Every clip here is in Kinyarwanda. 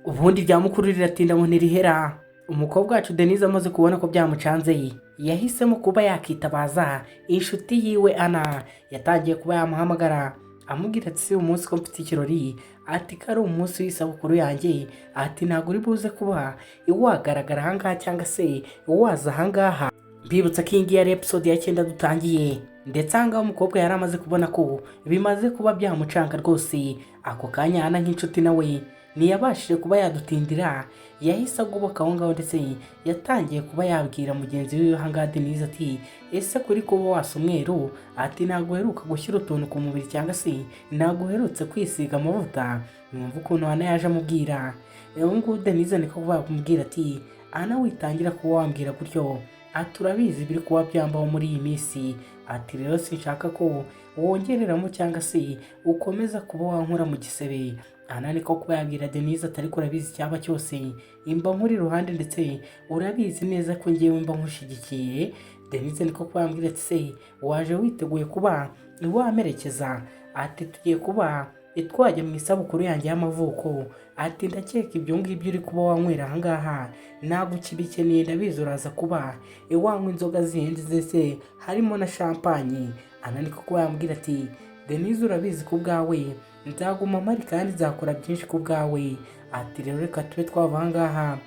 Ubundi rya mukuru riratinda ngo ntirihera. Umukobwa wacu Denise amaze kubona ko byamucanze, yahisemo kuba yakitabaza inshuti yiwe Ana. Yatangiye kuba yamuhamagara, amubwira ati: "Si umunsi ko mfite ikirori?" Ati: "Ko ari umunsi w'isabukuru yanjye." Ati: "Ntabwo uri buze kuba wagaragara ahangaha cyangwa se waza ahangaha." Mbibutsa ko iyi ngiyi ari episode ya 9 dutangiye, ndetse ahangaha umukobwa yari amaze kubona ko bimaze kuba byamucanga rwose. Ako kanya Ana nk'inshuti nawe ntiyabashije kuba yadutindira, yahise agoboka aho ngaho, ndetse yatangiye kuba yabwira mugenzi we ahangaha Denise ati: "Ese kuri kuba wasa umweru?" Ati: "Ntabwo uheruka gushyira utuntu ku mubiri cyangwa se ntabwo uherutse kwisiga amavuta." Mwumva ukuntu Ana yaje amubwira. Ubu ngubu Denise niko kuba kumubwira ati: "Ana, witangira kuba wambwira gutyo." Ati: "Urabizi biri kuba byambaho muri iyi minsi." Ati: "Rero sinshaka ko wongereramo cyangwa se ukomeza kuba wankura mu gisebe." Ana niko kuba yabwira Denise ati: "Ariko urabizi, icyaba cyose imba nkuri iruhande, ndetse urabizi neza ko ngewe mba nkushyigikiye." Denise niko kuba yambwira ati: "Se waje witeguye kuba wamerekeza?" Ati: "Tugiye kuba twajya mu isabukuru yanjye y'amavuko." Ati: "Ndakeka ibyo ngibyo uri kuba wanywera ahangaha ntabwo ukibikeneye, ndabizi uraza kuba wanywa inzoga zihenze ndetse harimo na champagne." Ana niko kuba yambwira ati: "Denise, urabizi ku bwawe nzaguma mpari kandi nzakora byinshi ku bwawe." Ati: "Rero reka tube twava ahangaha,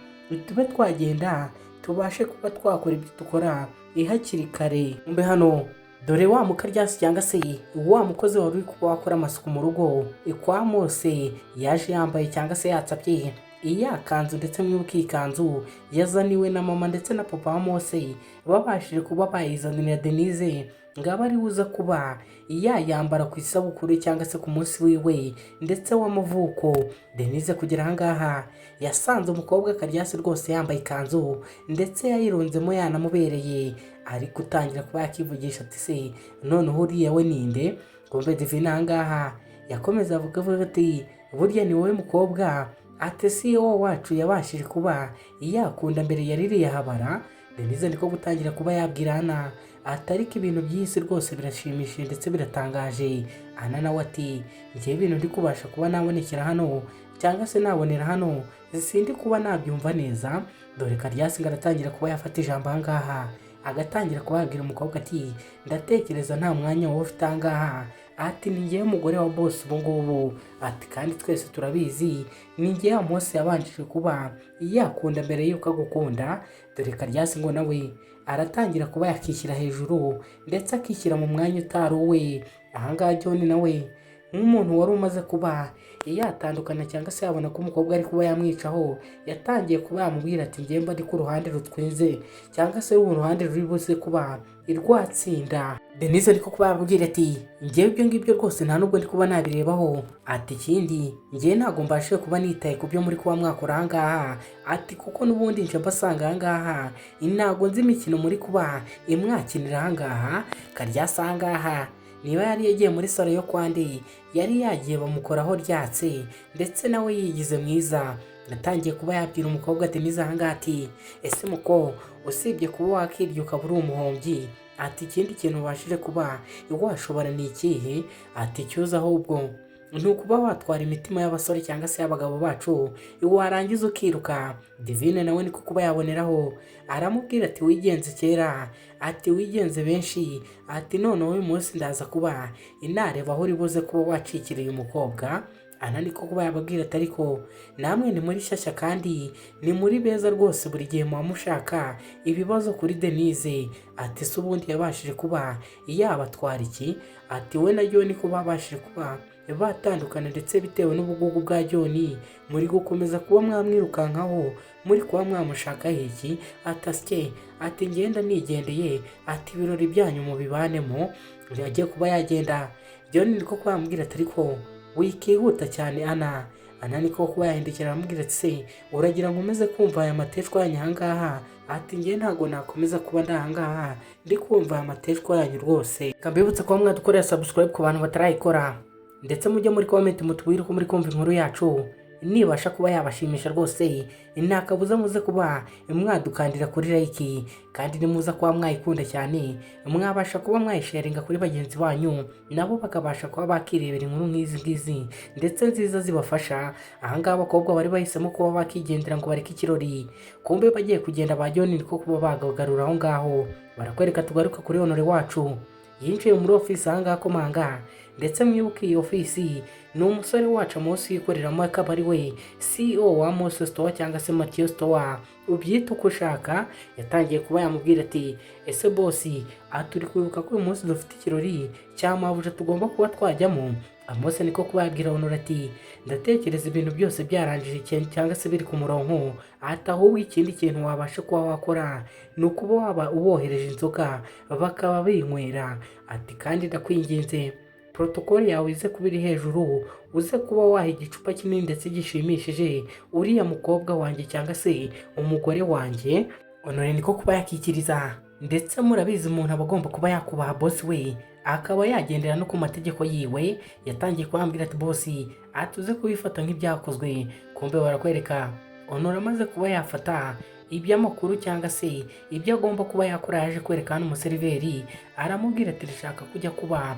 tube twagenda, tubashe kuba twakora ibyo dukora hakiri kare." Mbe hano dore wa mukaryasi cyangwa se wa mukozi wari uri kuba wakora amasuku mu rugo kwa Mose, yaje yambaye cyangwa se yatsapye iya kanzu, ndetse mwibuke iyi kanzu yazaniwe na mama ndetse na papa wa Mose, babashije kuba bayizanira Denise ngo abe ari uza kuba yayambara ku isabukuru cyangwa se ku munsi wiwe ndetse w'amavuko. Denise kugera ahangaha yasanze umukobwa Karyasi rwose yambaye ikanzu, ndetse yayirunzemo yanamubereye, ari gutangira kuba yakivugisha ati: "Se noneho uriya we ninde?" Kumbe Divine ahangaha yakomeza avuga ati: "Burya ni wowe mukobwa?" Ati: "Si wowe wacu yabashije kuba yakunda mbere ya ririya habara?" Denise niko gutangira kuba yabwira Ana ati: "Ariko ibintu by'isi rwose birashimishije ndetse biratangaje." Ana nawe ati: "Ngewe ibintu ndi kubasha kuba nabonekera hano cyangwa se nabonera hano sindi kuba nabyumva neza." Dore Karyasi ngo aratangira kuba yafata ijambo ahangaha, agatangira kuba yabwira umukobwa ati: "Ndatekereza nta mwanya wowe ufite ahangaha." Ati: "Ni ngewe mugore wa boss ubu ngubu." Ati: "Kandi twese turabizi, ni ngewe Mose yabanjije kuba yakunda mbere y'uko agukunda." Dore Karyasi ngo nawe aratangira kuba yakishyira hejuru, ndetse akishyira mu mwanya utari uwe. Ahangaha John nawe nk'umuntu wari umaze kuba yatandukana cyangwa se yabona ko umukobwa ari kuba yamwicaho, yatangiye kuba yamubwira ati: "Njye mba ndi ku ruhande rutwinze cyangwa se uruhande ruri buze kuba irwatsinda." Denise ariko kuba yamubwira ati: "Njyewe ibyo ngibyo rwose nta nubwo ndi kuba nabirebaho." Ati: "Ikindi, njyewe ntabwo mbashije kuba nitaye ku byo muri kuba mwakora ahangaha." Ati: "Kuko n'ubundi nje mbasanga ahangaha, ntabwo nzi imikino muri kuba imwakinira ahangaha." Karyasi ahangaha niba yari yagiye muri salon yo kwa Ndi, yari yagiye bamukoraho ryatse, ndetse nawe yigize mwiza. Yatangiye kuba yabwira umukobwa Denise ahangaha ati: "Ese muko, usibye kuba wakirya ukaba uri umuhombyi," ati, "ikindi kintu ubashije kuba washobora ni ikihe?" Ati: "Icyuza ahubwo ni ukuba watwara imitima y'abasore cyangwa se y'abagabo bacu, warangiza ukiruka." Divine nawe niko kuba yaboneraho aramubwira ati: "Wigenze kera," ati, "wigenze benshi," ati, "noneho uyu munsi ndaza kuba inareba aho uri buze kuba wacikiriye umukobwa." Ana niko kuba yababwira ati: "Ariko namwe ni muri shyashya kandi ni muri beza rwose, buri gihe muba mushaka ibibazo kuri Denise." Ati: "Se ubundi yabashije kuba yabatwara iki?" Ati: "We na John ko babashije kuba batandukana, ndetse bitewe n'ubugugu bwa John muri gukomeza kuba mwamwirukankaho, muri kuba mwamushakaho iki?" Atasye ati: "Ngenda nigendeye," ati, "ibirori byanyu mubibanemo." Yagiye kuba yagenda, John niko kuba yamubwira ati: "Ariko wikihuta cyane, Ana." Ana niko kuba yahindukira aramubwira ati: "Se uragira ngo umeze kumva aya mateshwa yanyu ahangaha?" Ati: "Njye ntabwo nakomeza kuba ndi ahangaha ndi kumva aya mateshwa yanyu rwose." Reka mbibutse kuba mwadukorera subscribe ku bantu batarayikora, ndetse mujye muri comment mutubwire uko muri kumva inkuru yacu. Nibasha kuba yabashimisha rwose, nta kabuza muze kuba mwadukandira kuri like, kandi nimuza kuba mwayikunda cyane mwabasha kuba mwayisharinga kuri bagenzi banyu, nabo bakabasha kuba bakirebera inkuru nk'izi ngizi ndetse nziza zibafasha. Ahangaha abakobwa bari bahisemo kuba bakigendera ngo bareke ikirori, kumbe bagiye kugenda ba John niko kuba bagagarura aho ngaho. Barakwereka, tugaruka kuri Honore wacu, yinjiye muri ofisi ahangaha akomanga. Ndetse mwibuke iyi ofisi ni umusore wacu Amos yikoreramo, akaba ari we CEO wa Amos Store cyangwa se Mathieu Store, ubyita uko ushaka. Yatangiye kuba yamubwira ati: "Ese boss, aha turi kwibuka ko uyu munsi dufite ikirori cya mabuja tugomba kuba twajyamo?" Amos niko kuba yabwira Honore ati: "Ndatekereza ibintu byose byarangije cyangwa se biri ku murongo." Ati: "Ahubwo ikindi kintu wabasha kuba wakora ni ukuba waba ubohereje inzoga bakaba binywera." Ati: "Kandi ndakwinginze, protocol yawe ize kuba iri hejuru, uze kuba waha igicupa kinini ndetse gishimishije uriya mukobwa wanjye cyangwa se umugore wanjye." Honore niko kuba yakikiriza, ndetse murabizi umuntu aba agomba kuba yakubaha boss we, akaba yagendera no ku mategeko yiwe. Yatangiye kubambwira ati: "Boss, atuze kubifata nk'ibyakozwe." Kumbe barakwereka Honore amaze kuba yafata iby'amakuru cyangwa se ibyo agomba kuba yakora, yaje kwereka hano umuseriveri, aramubwira ati: "Ndashaka kujya kuba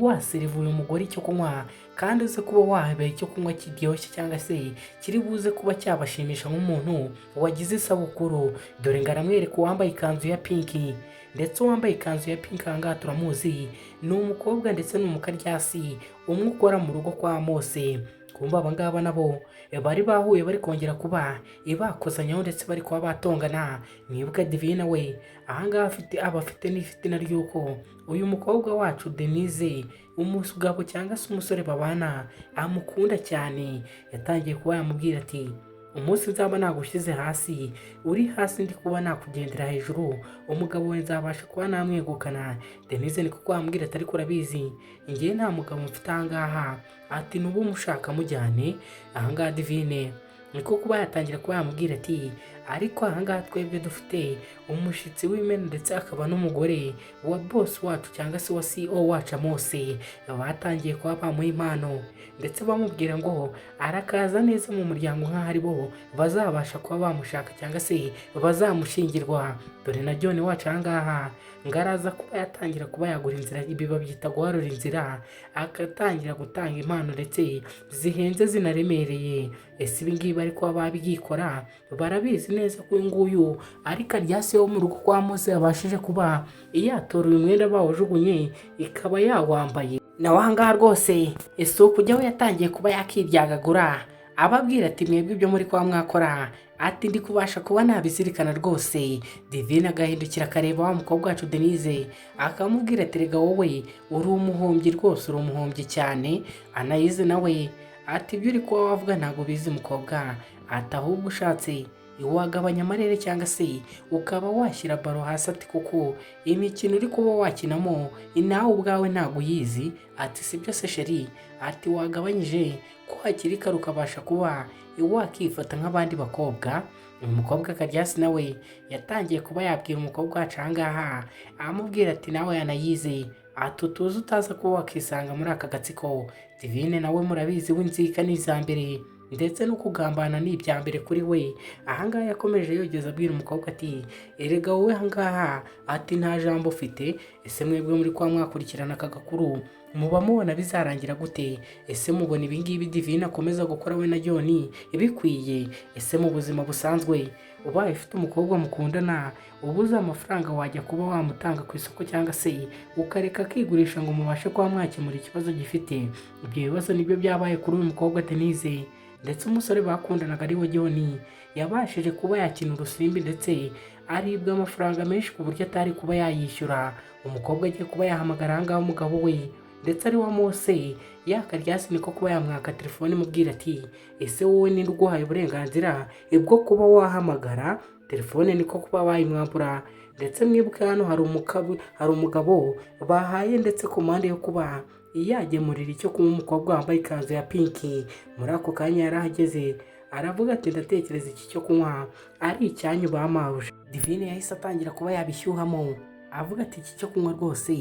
waseriva uyu mugore icyo kunywa, kandi uze kuba wahabaye icyo kunywa kiryoshye cyangwa se kiri buze kuba cyabashimisha nk'umuntu wagize isabukuru." Dore ngo aramwereka uwambaye ikanzu ya pink, ndetse uwambaye ikanzu ya pink aha ngaha turamuzi, ni umukobwa ndetse ni umukaryasi umwe ukora mu rugo kwa Mose. Kumva aba ngaba nabo bari bahuye, bari kongera kuba bakozanyaho ndetse bari kuba batongana. Mwibuke Divine we ahangaha afite aba afite n'ifitina ry'uko uyu mukobwa wacu Denise, umugabo cyangwa se umusore babana, amukunda cyane. Yatangiye kuba yamubwira ati: "Umunsi nzaba nagushyize hasi, uri hasi ndi kuba nakugendera hejuru, umugabo we nzabasha kuba namwegukana." Denise niko kwambwira ati: "Ariko urabizi ngewe nta mugabo mfite ahangaha." Ati: "Nuba umushaka mujyane." Ahangaha Divine niko kuba yatangira kuba yamubwira ati: "Ariko ahangaha twebwe dufite umushyitsi w'imena, ndetse akaba n'umugore wa boss wacu cyangwa se wa CEO wacu Amos." Batangiye kuba bamuha impano, ndetse bamubwira ngo arakaza neza mu muryango, nk'aho ari bo bazabasha kuba bamushaka cyangwa se bazamushingirwa. Dore na John wacu ahangaha ngo araza kuba yatangira kuba yagura inzira, ibi babyita guharura inzira, agatangira gutanga impano ndetse zihenze zinaremereye. Ese ibi ngibi bari kuba babyikora barabizi neza ko uyu nguyu ari karyasi wo mu rugo kwa Mose yabashije kuba yatora uyu mwenda bawujugunye ikaba yawambaye? Nawe ahangaha rwose ese ukujyaho yatangiye kuba yakiryagagura, ababwira ati: "Mwebwe ibyo muri kuba mwakora," ati, "ndi kubasha kuba nabizirikana rwose." Divine agahindukira akareba wa mukobwa wacu Denise, akamubwira ati: "Rega wowe uri umuhombyi rwose, uri umuhombyi cyane." Anayize nawe ati: "Ibyo uri kuba wavuga ntabwo bizi mukobwa." Ati: "Ahubwo ushatse wagabanya amarere cyangwa se ukaba washyira baro hasi." Ati: "Kuko imikino uri kuba wakinamo nawe ubwawe ntabwo uyizi." Ati: "Si byo se chérie?" Ati: "Wagabanyije ko hakiri kare ukabasha kuba wakifata nk'abandi bakobwa." Uyu mukobwa Karyasi nawe yatangiye kuba yabwira umukobwa wacu ahangaha, amubwira ati: "Nawe yanayize," ati, "utuze utaza kuba wakisanga muri aka gatsiko." Divine nawe murabizi w'inzika ni iza mbere, ndetse no kugambana ni ibya mbere kuri we. Ahangaha yakomeje yogeza abwira umukobwa ati: "Erega wowe ahangaha," ati, "nta jambo ufite." Ese mwebwe muri kwa mwakurikirana aka gakuru, muba mubona bizarangira gute? Ese mubona ibingibi Divine akomeza gukora we na John bikwiye? Ese mu buzima busanzwe ubaye ufite umukobwa mukundana, ubuze amafaranga, wajya kuba wamutanga ku isoko cyangwa se ukareka akigurisha ngo mubashe kuba mwakemura ikibazo gifite? Ibyo bibazo nibyo byabaye kuri uyu mukobwa Denise, ndetse umusore bakundanaga ari we John yabashije kuba yakina urusimbi, ndetse aribwa amafaranga menshi ku buryo atari kuba yayishyura. Umukobwa agiye kuba yahamagara ahangaha umugabo we, ndetse ari wa Mose yakaryasi, niko kuba yamwaka telefone, imubwira ati: "Ese wowe ninde uguhaye uburenganzira bwo kuba wahamagara telefone?" Niko kuba bayimwambura. Ndetse mwibuke hano hari umugabo bahaye ndetse komande yo kuba yagemurira icyo kunywa umukobwa wambaye ikanzu ya pink. Muri ako kanya yarahageze, aravuga ati: "Ndatekereza iki cyo kunywa ari icyanyu bamahuje." Divine yahise atangira kuba yabishyuhamo, avuga ati: "Iki cyo kunywa rwose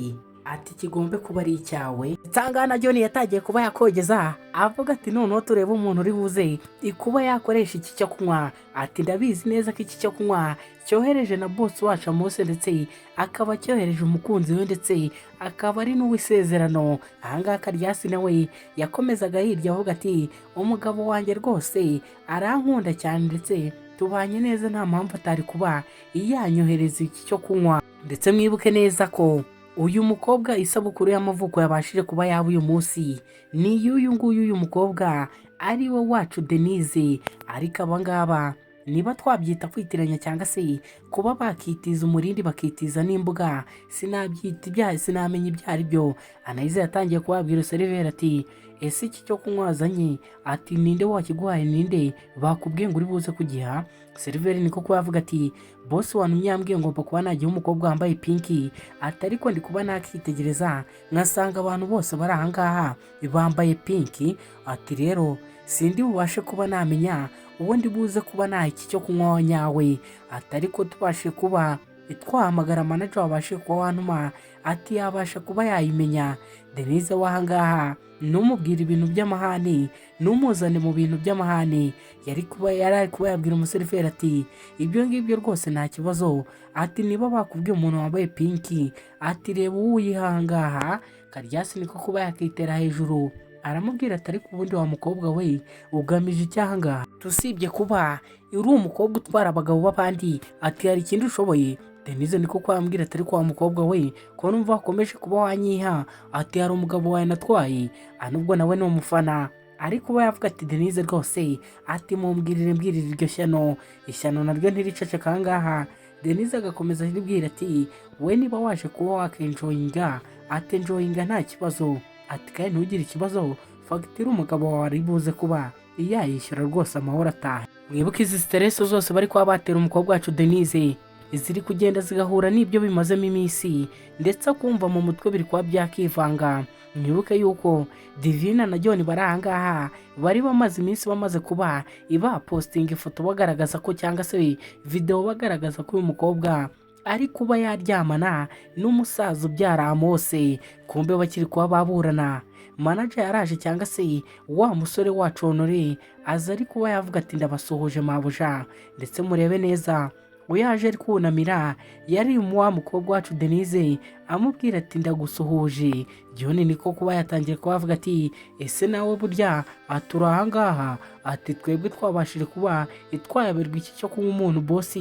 Ati kigombe kuba ari icyawe. Nsangana John yatangiye kuba yakogeza, avuga ati noneho turebe umuntu uri buze kuba yakoresha iki cyo kunywa. Ati ndabizi neza ko iki cyo kunywa cyohereje na boss wacu Amose, ndetse akaba cyohereje umukunzi we, ndetse akaba ari n'uw'isezerano. Ahangaha Karyasi nawe yakomezaga hirya avuga ati umugabo wanjye rwose arankunda cyane, ndetse tubanye neza, nta mpamvu atari kuba yanyohereza iki cyo kunywa. Ndetse mwibuke neza ko uyu mukobwa isabukuru y'amavuko yabashije kuba yaba uyu munsi ni iy'uyu nguyu, uyu mukobwa ari we wacu Denise. Ariko aba ngaba niba twabyita kwitiranya cyangwa se kuba bakitiza umurindi bakitiza n'imbuga, sinabyita ibyaha, sinamenya ibyo ari byo. Anayize yatangiye kubabwira seriveri ati ese iki cyo kunywa wazanye, ati ninde wakiguhaye? Ninde bakubwiye ngo uri buze kugiha? Seriveri niko kuba yavuga ati boss wantumye yambwiye ngomba kuba nagiha umukobwa wambaye pink. Ati ariko ndi kuba nakitegereza nkasanga abantu bose bari ahangaha bambaye pink. Ati rero sindi bubashe kuba namenya uwo ndi buze kuba naha iki cyo kunywa nyawe. Ati ariko tubashe kuba twahamagara manager wabashe kuba wantuma, ati yabasha kuba yayimenya. Denise w'ahangaha numubwira ibintu by'amahane, numuzane mu bintu by'amahane, yari ari kuba yabwira umuseriveri ati ibyo ngibyo rwose nta kibazo. Ati niba bakubwiye umuntu wambaye pink, ati reba uwo uyihangaha. Karyasi niko kuba yakitera hejuru, aramubwira ati ariko ubundi wa mukobwa we ugamije icyaha ngaha? Tusibye kuba uri umukobwa utwara abagabo b'abandi, ati hari ikindi ushoboye? Denise niko kwambwira ati ariko wa mukobwa we, ko numva wakomeje kuba wanyiha, ati hari umugabo wawe natwaye? Nubwo nawe ni umufana, ariko kuba yavuga ati Denise rwose, ati mumbwirire, mbwirire iryo shyano. Ishyano naryo ntiriceceka. Ahangaha Denise agakomeza aribwira ati we niba waje kuba wakenjoyinga, ati enjoyinga nta kibazo, ati kandi ntugire ikibazo, fagitire umugabo wawe ari buze kuba yayishyura rwose, amahoro ataha. Mwibuke izi stress zose bari kuba batera umukobwa wacu Denise, ziri kugenda zigahura n'ibyo bimazemo iminsi, ndetse akumva mu mutwe biri kuba byakivanga. Mwibuke yuko Divina na John bari ahangaha bari bamaze iminsi bamaze kuba ibapostinga ifoto bagaragaza ko, cyangwa se videwo bagaragaza ko uyu mukobwa ari kuba yaryamana n'umusaza ubyara Amose. Kumbe bakiri kuba baburana, manager yaraje, cyangwa se wa musore wacu Honore aza ari kuba yavuga ati ndabasuhuje mabuja. Ndetse murebe neza, uyaje ari kunamira yari wa mukobwa wacu Denise, amubwira ati ndagusuhuje. John niko kuba yatangiye kuba avuga ati ese nawe burya atura ahangaha? Ati twebwe twabashije kuba twayoberwa iki cyo kunywa umuntu boss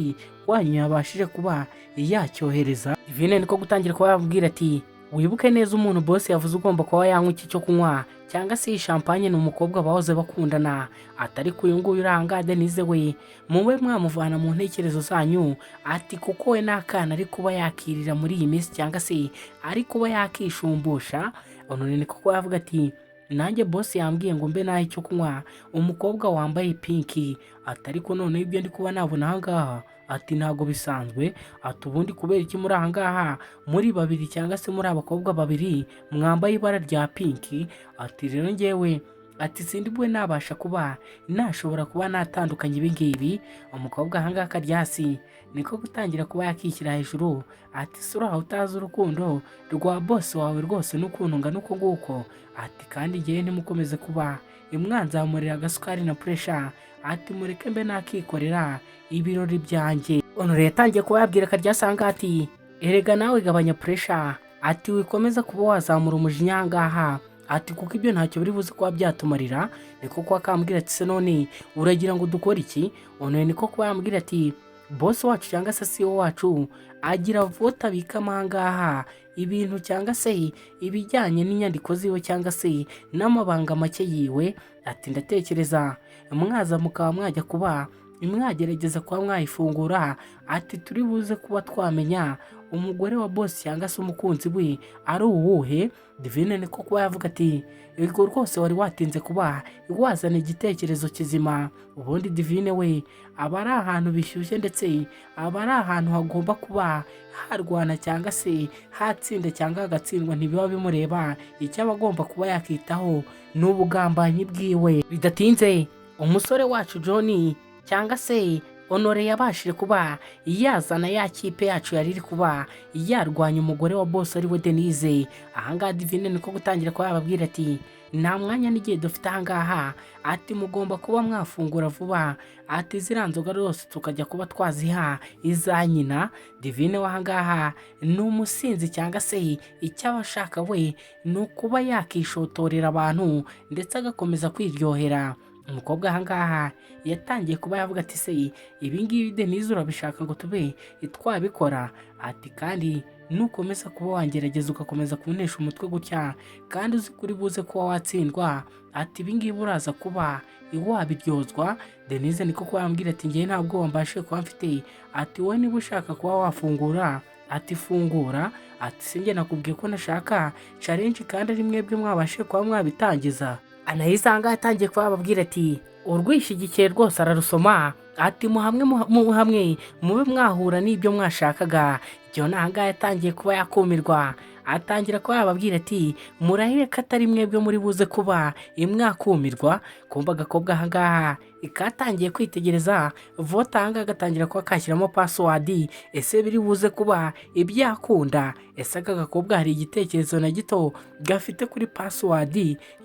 wanyu yabashije kuba yacyohereza. Divine niko gutangira kuba yabwira ati wibuke neza umuntu boss yavuze ugomba kuba yanywa iki cyo kunywa cyangwa se iyi champagne ni umukobwa bahoze bakundana. Atari uyu nguyu uri ahangaha Denise we, mube mwamuvana mu ntekerezo zanyu, ati kuko we n'akana ari kuba yakirira muri iyi minsi cyangwa se ari kuba yakishumbusha. None niko kuba yavuga ati nanjye boss yambwiye ngo mbe naho icyo kunywa umukobwa wambaye pink. Ati ariko noneho ibyo ndi kuba nabona ahangaha, ati ntabwo bisanzwe. Ati ubundi kubera iki muri ahangaha muri babiri, cyangwa se muri abakobwa babiri mwambaye ibara rya pink? Ati rero ngewe, ati sindi bube nabasha kuba nashobora kuba natandukanya ibi ngibi. Umukobwa ahangaha Karyasi niko gutangira kuba yakishyira hejuru, ati sura utazi urukundo rwa boss wawe rwose n'ukuntu ngana uko nguko. Ati kandi ngewe ntimukomeze kuba imwanzamurira agasukari na pressure, ati mureke mbe nakikorera ibirori byanjye. Honore yatangiye kuba yabwira Karyasanga ati erega nawe gabanya pressure, ati wikomeza kuba wazamura umujinya ahangaha, ati kuko ibyo ntacyo biri buze kuba byatumarira. Niko kuba kambwira ati se none uragira ngo dukore iki? Honore niko kuba yambwira ati boss wacu cyangwa se CEO wacu agira vault abikamo ahangaha ibintu, cyangwa se ibijyanye n'inyandiko ziwe, cyangwa se n'amabanga make yiwe. Ati ndatekereza mwaza mukaba mwajya kuba mwagerageza kuba mwayifungura, ati turi buze kuba twamenya umugore wa boss cyangwa se umukunzi we ari uwuhe. Divine niko kuba yavuga ati yego rwose wari watinze kuba wazana igitekerezo kizima. Ubundi Divine we aba ari ahantu bishyushye, ndetse aba ari ahantu hagomba kuba harwana cyangwa se hatsinda cyangwa hagatsindwa, ntibiba bimureba. Icyo aba agomba kuba yakitaho ni ubugambanyi bwiwe. Bidatinze umusore wacu John cyangwa se Honore yabashije kuba yazana ya kipe yacu yari iri kuba yarwanya umugore wa boss ariwe Denise. Ahangaha Divine niko gutangira kuba yababwira ati: "Nta mwanya n'igihe dufite ahangaha," ati: "Mugomba kuba mwafungura vuba," ati: "Ziriya nzoga rwose tukajya kuba twaziha iza nyina." Divine w'ahangaha ni umusinzi, cyangwa se icyo aba ashaka we ni ukuba yakishotorera abantu ndetse agakomeza kwiryohera. Umukobwa ahangaha yatangiye kuba yavuga ati: "Se ibi ngibi Denise urabishaka ngo tube twabikora?" Ati: "Kandi nukomeza kuba wangerageza ugakomeza kuntesha umutwe gutya kandi uzi kuri buze kuba watsindwa," ati: "ibi ngibi uraza kuba wabiryozwa." Denise niko kuba yambwira ati: "Ngewe nta bwoba mbashe kuba mfite," ati: "wowe niba ushaka kuba wafungura," ati: "fungura." Ati: "Sinjye nakubwiye ko nashaka challenge kandi ari mwebwe mwabashe kuba mwabitangiza?" Anahise ahangaha yatangiye kuba yababwira ati: "Urwishigikiye rwose ararusoma," ati: "Muhamwe muhamwe mube mwahura n'ibyo mwashakaga." John ahangaha yatangiye kuba yakumirwa, atangira kuba yababwira ati: "Murahire ko atari mwebwe muri buze kuba mwakumirwa." Kumva agakobwa ahangaha katangiye kwitegereza vote, ahangaha gatangira kuba kashyiramo password. Ese biri buze kuba ibyakunda? Ese aka gakobwa hari igitekerezo na gito gafite kuri password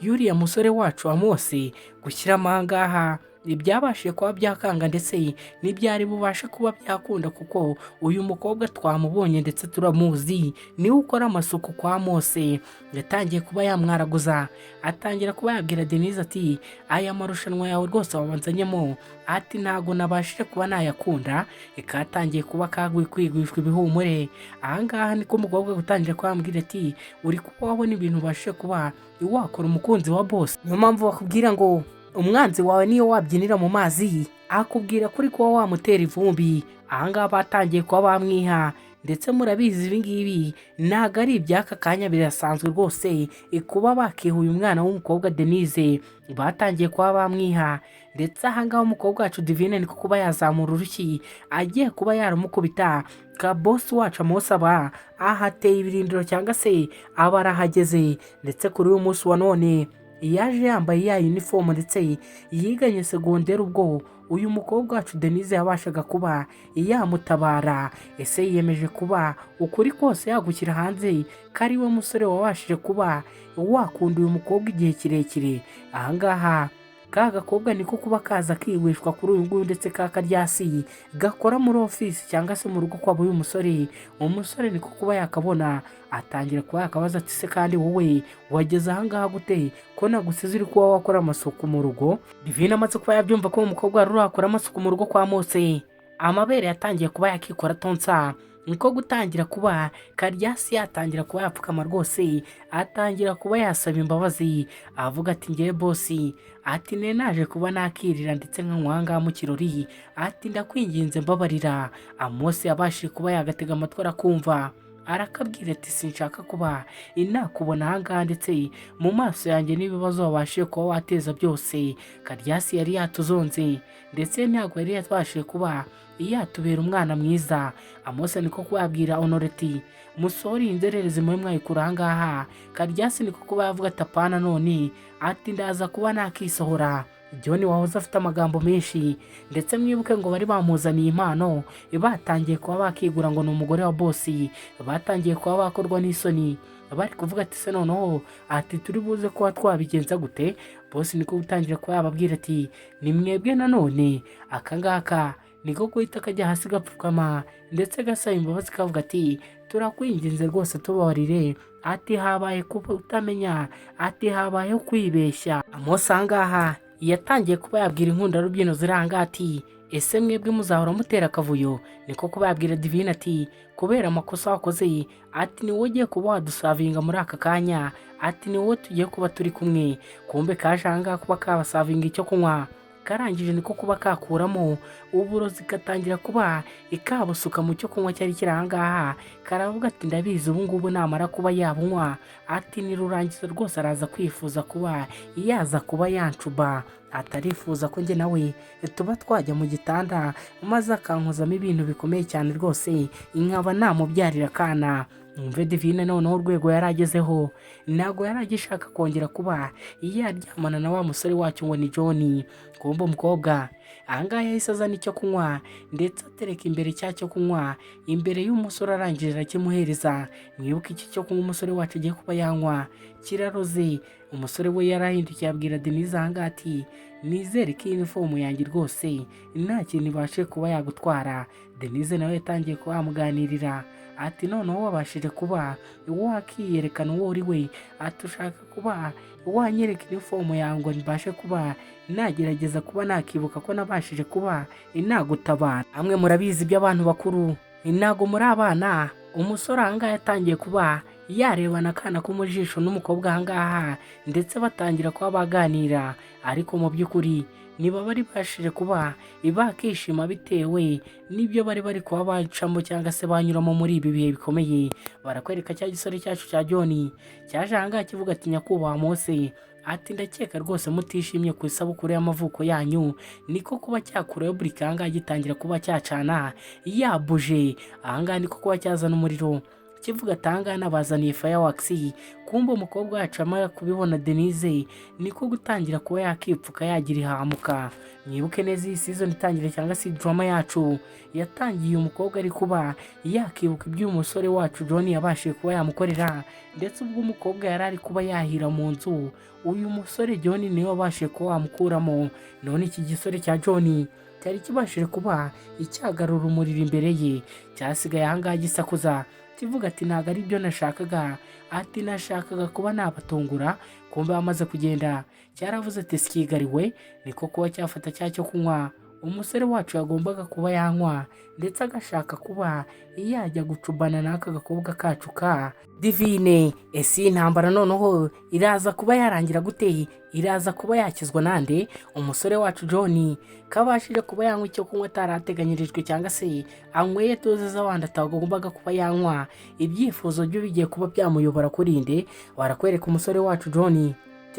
y'uriya musore wacu Amose? Gushyiramo ahangaha ibyabashije kuba byakanga ndetse n'ibyari bubashe kuba byakunda, kuko uyu mukobwa twamubonye ndetse turamuzi, niwe ukora amasuku kwa Mose. Yatangiye kuba yamwaraguza, atangira kuba yabwira Denise ati: "Aya marushanwa yawe rwose wabanzanyemo," ati: "ntago nabashije kuba nayakunda." Katangiye kuba kwigwishwa ibihumure. Ahangaha niko umukobwa gutangira kuba yambwira ati: "Uri kuba wabona ibintu ubashije kuba wakora umukunzi wa boss." Niyo mpamvu bakubwira ngo umwanzi wawe niyo wabyinira mu mazi akubwira kuri kuba wamutera ivumbi. Ahangaha batangiye kuba bamwiha, ndetse murabizi ibi ngibi ntabwo ari iby'aka kanya, birasanzwe rwose kuba bakiha uyu mwana w'umukobwa Denise. Batangiye kuba bamwiha, ndetse ahangaha umukobwa wacu Divine niko kuba yazamura urushyi agiye kuba yaramukubita ka boss wacu amusaba ahateye ibirindiro, cyangwa se aba arahageze. Ndetse kuri uyu munsi wa none yaje yambaye ya uniform ndetse yiganye segonderi ubwo uyu mukobwa wacu Denise yabashaga kuba yamutabara. Ese yiyemeje kuba ukuri kose yagushyira hanze ko ari we musore wabashije kuba wakunda uyu mukobwa igihe kirekire? Ahangaha ka gakobwa niko kuba kaza kigwishwa kuri uyu nguyu, ndetse ka karyasi gakora muri ofisi cyangwa se mu rugo kwa uyu musore. Umusore niko kuba yakabona, atangira kuba yakabaza ati: "Se kandi wowe wageze ahangaha gute ko nagusize uri kuba wakora amasuku mu rugo?" Divine amaze kuba yabyumva ko umukobwa wari urakora amasuku mu rugo kwa Mose, amabere yatangiye kuba yakikora tonsa, niko gutangira kuba karyasi yatangira kuba yapfukama rwose, atangira kuba yasaba imbabazi, avuga ati: "Ngewe boss," ati: "ne naje kuba nakirira ndetse nkanywa ahangaha mu kirori," ati: "ndakwinginze mbabarira." Amose yabashije kuba yagatega amatwi arakumva, arakabwira ati: "Sinshaka kuba inakubona ahangaha ndetse mu maso yanjye n'ibibazo wabashije kuba wateza byose." Karyasi yari yatuzonze ndetse ntabwo yari yabashije kuba yatubera umwana mwiza. Amose niko kuba yabwira Honoreti: "Musohore iyi nzererezi mube mwayikura ahangaha." Karyasi niko kuba yavuga ati: "Apana none," ati: "ndaza kuba nakisohora." John wahoze afite amagambo menshi, ndetse mwibuke ngo bari bamuzaniye impano, batangiye kuba bakigura ngo ni umugore wa boss, batangiye kuba bakorwa n'isoni, bari kuvuga ati: "Se noneho," ati: "turi buze kuba twabigenza gute?" Boss niko gutangira kuba yababwira ati: "Ni mwebwe nanone." Aka ngaka niko guhita kajya hasi gapfukama ndetse gasaba imbabazi, kavuga ati: "Turakwinginze rwose tubabarire," ati: "habaye kuba utamenya," ati: "habayeho kwibeshya." Amose ahangaha yatangiye kuba yabwira inkundarubyino ziri ahangaha ati: "Ese mwebwe muzahora mutera akavuyo?" Niko kuba yabwira Divine ati: "Kubera amakosa wakoze," ati: "ni wowe ugiye kuba wadusavinga muri aka kanya," ati: "ni wowe tugiye kuba turi kumwe." Kumbe kaje ahangaha kuba kabasavinga icyo kunywa, karangije niko kuba kakuramo uburozi, gatangira kuba ikabusuka mu cyo kunywa cyari kiri ahangaha. Karavuga ati: "Ndabizi ubu ngubu namara kuba yabunywa," ati: "nirurangiza rwose araza kwifuza kuba yaza kuba yancuba, atarifuza ko njye nawe tuba twajya mu gitanda maze akankozamo ibintu bikomeye cyane rwose, nkaba namubyarira akana." Mwumve Divine noneho urwego yari agezeho, ntabwo yari agishaka kongera kuba yaryamana na wa musore wacu ngo ni John. Kumva umukobwa ahangaha yahise azana icyo kunywa, ndetse atereka imbere cya cyo kunywa imbere y'umusore, arangije arakimuhereza. Mwibuke iki cyo kunywa umusore wacu agiye kuba yanywa kiraroze. Umusore we yarahindukiye abwira Denise ahangaha ati: "Nizere ko iyi uniform yanjye rwose nta kintu ibashe kuba yagutwara." Denise nawe yatangiye kuba yamuganirira ati: "Noneho wabashije kuba wakiyerekana uwo uri we," ati: "Ushaka kuba wanyereka uniform yawe ngo mbashe kuba nagerageza kuba nakibuka ko nabashije kuba nagutabara." Amwe murabizi iby'abantu bakuru, ntabwo muri abana. Umusore ahangaha yatangiye kuba yarebana akana ko mu jisho n'umukobwa ahangaha, ndetse batangira kuba baganira, ariko mu by'ukuri niba bari bashije kuba bakishima bitewe n'ibyo bari bari kuba bacamo cyangwa se banyuramo muri ibi bihe bikomeye. Barakwereka cya gisore cyacu cya John cyaje ahangaha kivuga ati: "Nyakubahwa Mose," ati, "ndakeka rwose mutishimye ku isabukuru y'amavuko yanyu." Niko kuba cyakurayo burika ahangaha, gitangira kuba cyacana yabuje ahangaha, niko kuba cyazana umuriro kivuga ati: "Ahangaha nabazaniye fireworks." Kumbe umukobwa wacu amara kubibona, Denise, niko gutangira kuba yakipfuka yagira ihamuka. Mwibuke neza iyi season itangira cyangwa se drama yacu yatangiye umukobwa ari kuba yakibuka ibyo umusore wacu John yabashije kuba yamukorera, ndetse ubwo umukobwa yari ari kuba yahira mu nzu, uyu musore John niwe wabashije kuba wamukuramo. None iki gisore cya John cyari kibashije kuba icyagarura umuriro imbere ye, cyasigaye ahangaha gisakuza kivuga ati: "Ntabwo ari byo nashakaga," ati: "Nashakaga kuba nabatungura." Kumbe bamaze kugenda cyaravuze ati: "Sikigariwe." Niko kuba cyafata cya cyo kunywa umusore wacu yagombaga kuba yanywa, ndetse agashaka kuba yajya gucubana n'aka gakobwa kacu ka Divine. Ese iyi ntambara noneho iraza kuba yarangira gute? Iraza kuba yakizwa nande? Umusore wacu John kabashije kuba yanywa icyo kunywa atarateganyirijwe, cyangwa se anyweye dose z'abandi atagombaga kuba yanywa, ibyifuzo bye bigiye kuba byamuyobora kuri nde? Barakwereka umusore wacu John,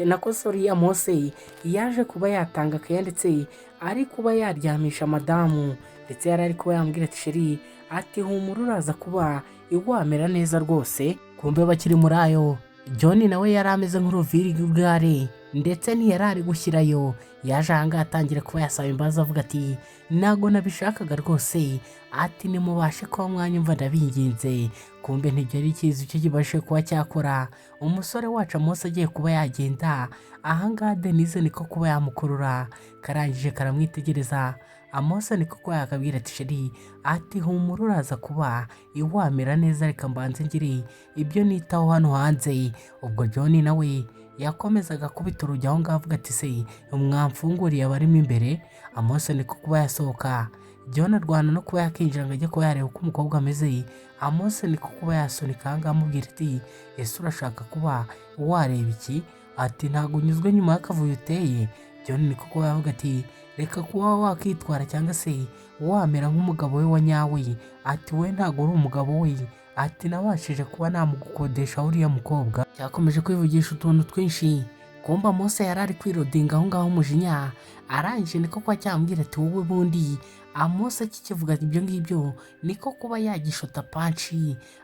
nako soriya Mose, yaje kuba yatanga akaya, ndetse ari kuba yaryamisha madamu, ndetse yari ari kuba yambwira ati: "Chérie," ati, "humura, uraza kuba wamera neza rwose." Kumbe bakiri muri ayo, John nawe yari ameze nk'uruviri rw'igare, ndetse ntiyari ari gushyirayo. Yaje ahangaha atangira kuba yasaba imbabazi, avuga ati: "Ntabwo nabishakaga rwose," ati: "Nimubashe kuba mwanyumva, ndabinginze." Kumbe ntibyari ikizi icyo kibashe kuba cyakora. Umusore wacu Amosi agiye kuba yagenda ahangaha, Denise niko kuba yamukurura, karangije karamwitegereza. Amosi niko kuba yakabwira ati: "Chérie," ati, "humura, uraza kuba wamera neza, reka mbanze ngire ibyo nitaho hano hanze." Ubwo John nawe yakomezaga kubita urugi aho ngaho avuga ati: "Se mwamfunguriye abarimo imbere?" Amosi niko kuba yasohoka. John arwana no kuba yakinjira ngo ajye kuba yareba uko umukobwa ameze. Amosi niko kuba yasunika aha ngaha, amubwira ati: "Ese urashaka kuba wareba iki?" Ati: "Ntabwo unyuzwe nyuma y'akavuyo uteye?" John niko kuba yavuga ati: "Reka kuba wakitwara cyangwa se wamera nk'umugabo we wa nyawe," ati: "We ntabwo uri umugabo we," ati: "Nabashije kuba namugukodesha uriya mukobwa." Cyakomeje kwivugisha utuntu twinshi. Kumba Mose yari ari kwirodinga aho ngaho umujinya, arangije niko kuba cyamubwira ati: "Wowe bundi." Amose akikivuga ibyo ngibyo, niko kuba yagishota punch,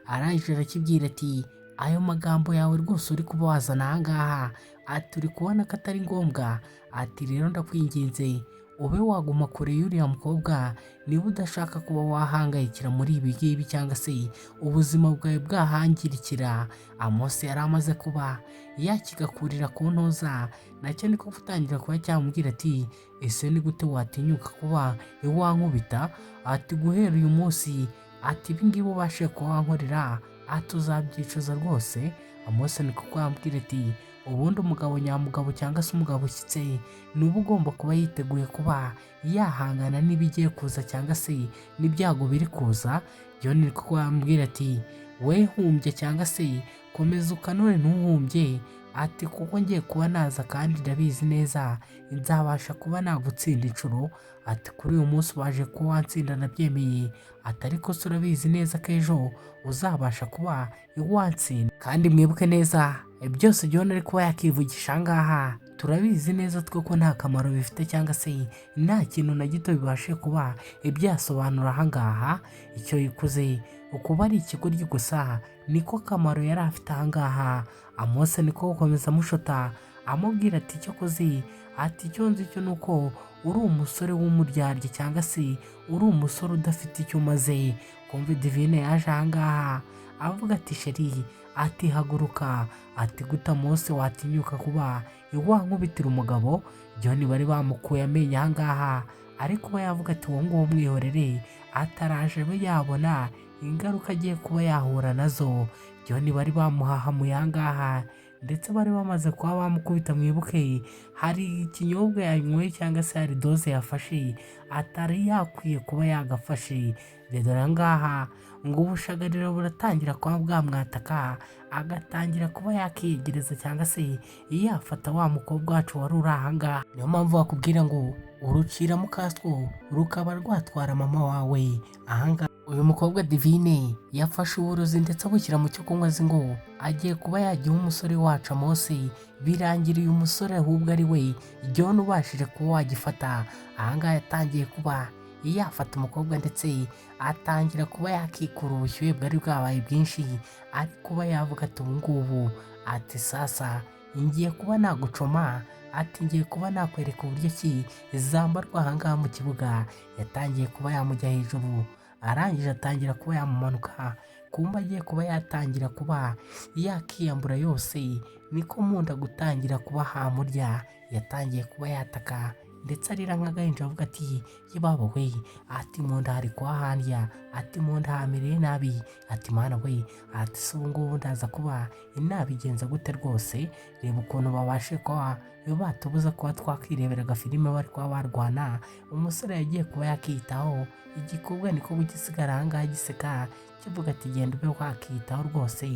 arangije arakibwira ati: "Ayo magambo yawe rwose uri kuba wazana aha ngaha," ati, "uri kubona ko atari ngombwa," ati: "Rero ndakwinginze ube waguma kure y'uriya mukobwa niba udashaka kuba wahangayikira muri ibi ngibi cyangwa se ubuzima bwawe bwahangirikira." Amose yari amaze kuba yakigakurira ku ntoza, nacyo niko gutangira kuba cyamubwira ati: "Ese ni gute watinyuka kuba wankubita?" Ati: "Guhera uyu munsi," ati, "ibi ngibi ubashe kuba wankorera," ati, "uzabyicuza rwose." Amose niko yambwira ati: "Ubundi umugabo nyamugabo cyangwa se umugabo ushyitse ni uba ugomba kuba yiteguye kuba yahangana n'ibigiye kuza cyangwa se n'ibyago biri kuza." John niko yambwira ati: "We humbye cyangwa se komeza ukanure ntuhumbye," ati, "kuko ngiye kuba naza kandi ndabizi neza nzabasha kuba nagutsinda inshuro." Ati: "Kuri uyu munsi ubaje kuba watsinda nabyemeye," ati, "ariko se urabizi neza ko ejo uzabasha kuba watsinda?" Kandi mwibuke neza Byose John ari kuba yakivugisha ahangaha, turabizi neza twe ko nta kamaro bifite cyangwa se nta kintu na gito bibashe kuba byasobanura ahangaha. Icyo yikoze ukuba ari ikigoryi gusa, niko kamaro yari afite ahangaha. Amose niko gukomeza amushota, amubwira ati icyo akoze, ati icyo nzi cyo ni uko uri umusore w'umuryarya cyangwa se uri umusore udafite icyo umaze. Kumva Divine yaje ahangaha avuga ati chéri, ati haguruka, ati guta Mose watinyuka kuba wankubitira umugabo. John bari bamukuye amenyo ahangaha, ariko kuba yavuga ati uwo nguwo mwihorere, ataraje abe yabona ingaruka agiye kuba yahura nazo. John bari bamuhahamuye ahangaha, ndetse bari bamaze kuba bamukubita. Mwibuke hari ikinyobwa yanyweye cyangwa se hari dose yafashe atari yakwiye kuba yagafashe. Dore ahangaha ngo ubushagarira buratangira kuba bwamwataka, agatangira kuba yakiyegereza cyangwa se yafata wa mukobwa wacu wari uri ahangaha. Niyo mpamvu bakubwira ngo urucira mukaswo rukaba rwatwara mama wawe. Ahangaha uyu mukobwa Divine yafashe uburozi ndetse abushyira mu cyo kunywa, azi ngo agiye kuba yagiha umusore wacu Amose. Birangira uyu musore ahubwo ari we John ubashije kuba wagifata. Ahangaha yatangiye kuba yafata umukobwa, ndetse atangira kuba yakikura ubushyuhe bwari bwabaye bwinshi, ari kuba yavuga ati ubu ngubu, ati sasa ngiye kuba nagucoma, ati ngiye kuba nakwereka uburyo ki zambarwa ahangaha mu kibuga. Yatangiye kuba yamujya hejuru, arangije atangira kuba yamumanuka, kumba agiye kuba yatangira kuba yakiyambura yose, niko munda gutangira kuba hamurya. Yatangiye kuba yataka ndetse arira nk'agahinja, avuga ati yebaba we, ati mu nda hari kuhahandya, ati mu nda hamereye nabi, ati mana we, ati se ubu ngubu ndaza kuba nabigenza gute rwose? Reba ukuntu babashe kuba batubuza kuba twakwirebera agafilime bari kuba barwana. Umusore yagiye kuba yakiyitaho, igikobwa niko kugisigara ahangaha giseka, kivuga ati genda ube wakiyitaho rwose,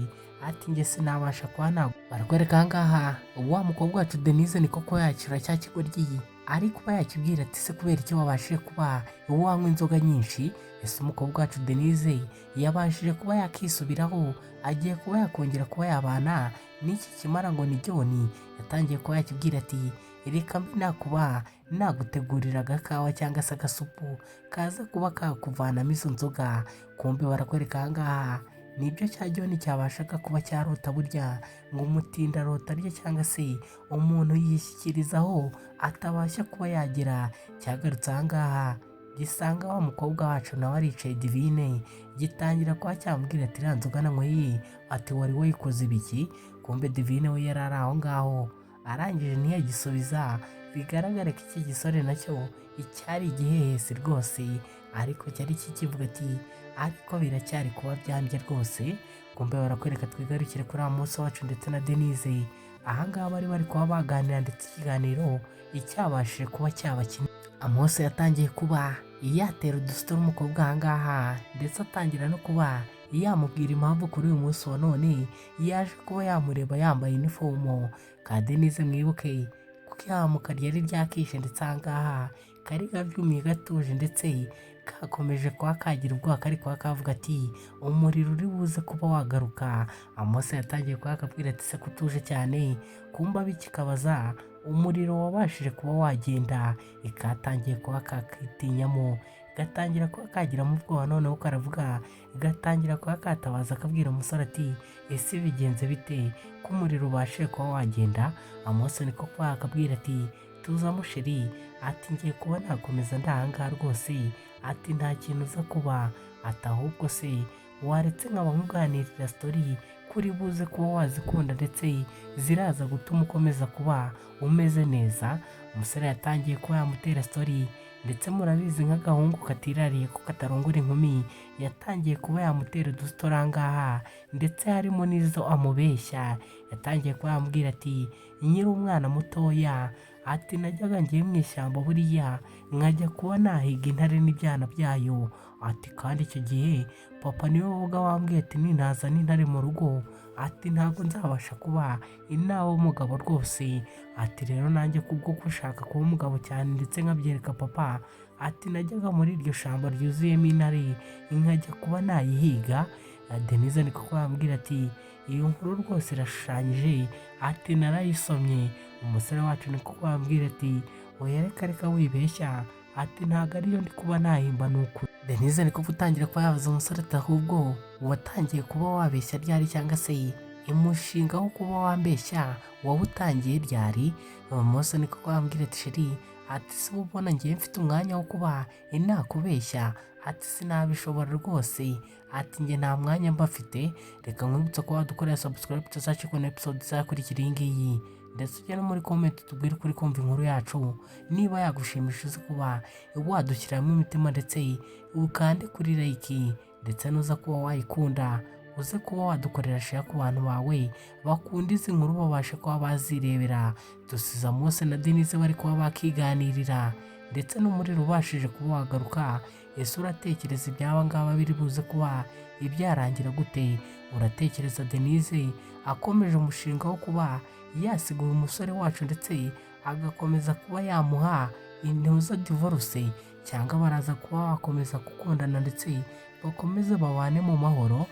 ati njye sinabasha kuba ntabwo. Barakwereka ahangaha wa mukobwa wacu Denise niko kuba yakira cya kigoryi, ari kuba yakibwira ati se kubera icyo wabashije kuba wanywa inzoga nyinshi? Ese umukobwa wacu Denise yabashije kuba yakisubiraho, agiye kuba yakongera kuba yabana n'iki kimara ngo ni John? Yatangiye kuba yakibwira ati reka mbe nakuba nagutegurira agakawa cyangwa se agasupu kaza kuba kakuvanamo izo nzoga. Kumbe barakwereka ahangaha nibyo cya John cyabashaga kuba cyarota. Burya ngo umutinda arota arya, cyangwa se umuntu yishyikirizaho atabasha kuba yagera. Cyagarutse ahangaha gisanga wa mukobwa wacu nawe aricaye Divine, gitangira kuba cyamubwira ati iriya nzoga nanyweye, ati wari wayikoze ibiki? Kumbe Divine we yari ari aho ngaho, arangije ntiyagisubiza. Bigaragara ko iki gisore nacyo icyari igihehesi rwose, ariko cyari kikivuga ati ariko biracyari kuba byambye rwose. Kumbe barakwereka, twigarukire kuri wa munsi wacu ndetse na Denise. Ahangaha bari bari kuba baganira, ndetse ikiganiro icyabashije kuba cyaba kinini. Amose yatangiye kuba yatera udusitoro umukobwa ahangaha, ndetse atangira no kuba yamubwira impamvu kuri uyu munsi wa none yaje kuba yamureba yambaye inifomo ka Denise. Mwibuke kuko ihamuka ryari ryakishe, ndetse ahangaha kari kabyumiye gatuje, ndetse kakomeje kuba kagira ubwoba, kari kuba kavuga ati umuriro uri buze kuba wagaruka. Amose yatangiye kuba akabwira ati se kutuje cyane? Kumba bikikabaza umuriro wabashije kuba wagenda, ikatangiye kuba kakitinyamo, gatangira kuba kagiramo ubwoba. Noneho karavuga, gatangira kuba katabaza, akabwira umusore ati ese bigenze bite ko umuriro ubashije kuba wagenda? Amose niko kuba akabwira ati tuzamo chéri, ati ngiye kuba nakomeza ndahangaha rwose, ati nta kintu uza kuba, ati ahubwo se waretse nkaba nkuganirira story kuri buze kuba wazikunda, ndetse ziraza gutuma ukomeza kuba umeze neza. Umusore yatangiye kuba yamutera story, ndetse murabizi nk'agahungu katirariye ko katarongora inkumi, yatangiye kuba yamutera udusitori ahangaha, ndetse harimo n'izo amubeshya. Yatangiye kuba yamubwira ati nkiri umwana mutoya, ati najyaga ngiye mu ishyamba buriya nkajya kuba nahiga intare n'ibyana byayo, ati kandi icyo gihe papa niwe wabaga wambwiye ati ninazana intare mu rugo, ati ntabwo nzabasha kuba inaba umugabo rwose, ati rero nanjye kubwo gushaka kuba umugabo cyane ndetse nkabyereka papa, ati najyaga muri iryo shyamba ryuzuyemo intare nkajya kuba nayihiga. Denise ni kuko yambwira ati: "Iyo nkuru rwose irashushanyije," ati: "Narayisomye." Umusore wacu ni kuko yambwira ati: "Oya, reka reka, wibeshya," ati: "Ntabwo ariyo ndi kuba nahimba, ni ukuri." Denise ni kuko utangira kuba yabaza umusore ati: "Ahubwo watangiye kuba wabeshya ryari, cyangwa se umushinga wo kuba wambeshya wowe utangiye ryari?" Umusore ni kuko yambwira ati: "Chérie," ati: "si ubona ngiye mfite umwanya wo kuba nakubeshya?" Ati: "Sinabishobora rwose," ati: "njye nta mwanya mba mfite." Reka nkwibutsa ko wadukorera subscribe, tuzacikwa na episode izakurikira iyi ngiyi, ndetse ujye no muri comment tubwire ukuri kumva inkuru yacu. Niba yagushimisha, uzi kuba wadushyiramo imitima, ndetse ukande kuri like, ndetse nuza kuba wayikunda, uze kuba wadukorera share ku bantu bawe bakunda izi nkuru, babashe kuba bazirebera. Dusiza Mose na Denise bari kuba bakiganirira, ndetse n'umuriro ubashije kuba wagaruka. Ese uratekereza iby'aba ngaba biri buze kuba ibyarangira gute? Uratekereza Denise akomeje umushinga wo kuba yasiga uyu musore wacu, ndetse agakomeza kuba yamuha intuza divorce, cyangwa baraza kuba bakomeza gukundana ndetse bakomeze babane mu mahoro?